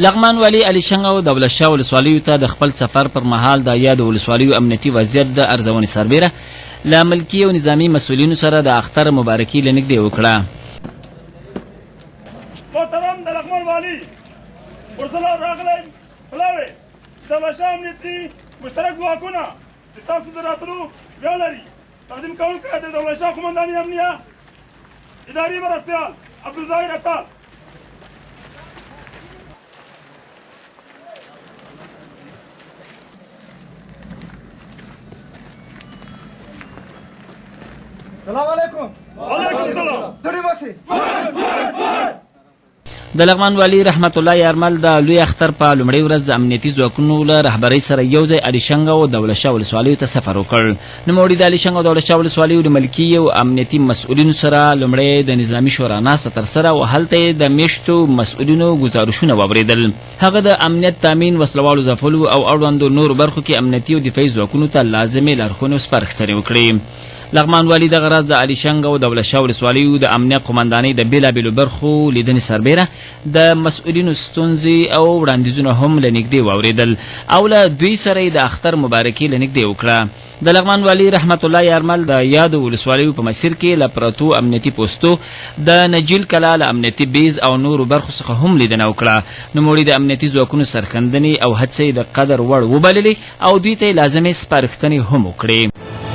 لغمان والي علیشنګ او دولت شاه ولسوالیو ته د خپل سفر پر مهال د یادو ولسوالیو امنیتي وضعیت د ارزونې سربېره له ملکي او نظامي مسؤلینو سره د اختر مبارکي له نږدې وکړه. محترم د لغمان والي ورسره راغلی پلاوی د دولت شاه امنیتي مشترک ځواکونه چې تاسو د راتلو ویاړ لري. تقدیم کوونکی د دولت شاه قومنداني امنیه اداري مرستیال عبدالظاهر عطار. سلام علیکم. وعلیکم السلام. ستړي مه د لغمان والي رحمت الله یارمل د لوی اختر په لومړۍ ورځ د امنیتي ځواکونو له رهبرۍ سره یو ځای علیشنګ او دولت شاه ولسوالیو ته سفر وکړ. نوموړي د علیشنګ او دولت شاه ولسوالیو له ملکي او امنیتي مسؤلینو سره لومړی د نظامي شورا ناسته ترسره او هلته یې د مېشتو مسؤلینو ګزارشونه واورېدل. هغه د امنیت تامین، وسلهوالو ځپلو او اړوندو نورو برخو کې امنیتي او دفاعي ځواکونو ته لازمې لارښوونې او سپارښتنې وکړې. لغمان والي دغه راز د علیشنګ او دولت شاه ولسوالیو د امنیه قوماندانۍ د بېلابېلو برخو لیدنې سربېره د مسؤلینو ستونزې او وړاندیزونه هم له نږدې واورېدل او له دوی سره یې د اختر مبارکي له نږدې وکړه. د لغمان والي رحمت الله یارمل د یادو ولسوالیو په مسیر کې له پرتو امنیتي پوستو، د نجیل کلا له امنیتي بیز او نورو برخو څخه هم لیدنه وکړه. نوموړي د امنیتي ځواکونو سرښندنې او هڅې د قدر وړ وبللې او دوی ته یې لازمې سپارښتنې هم وکړې.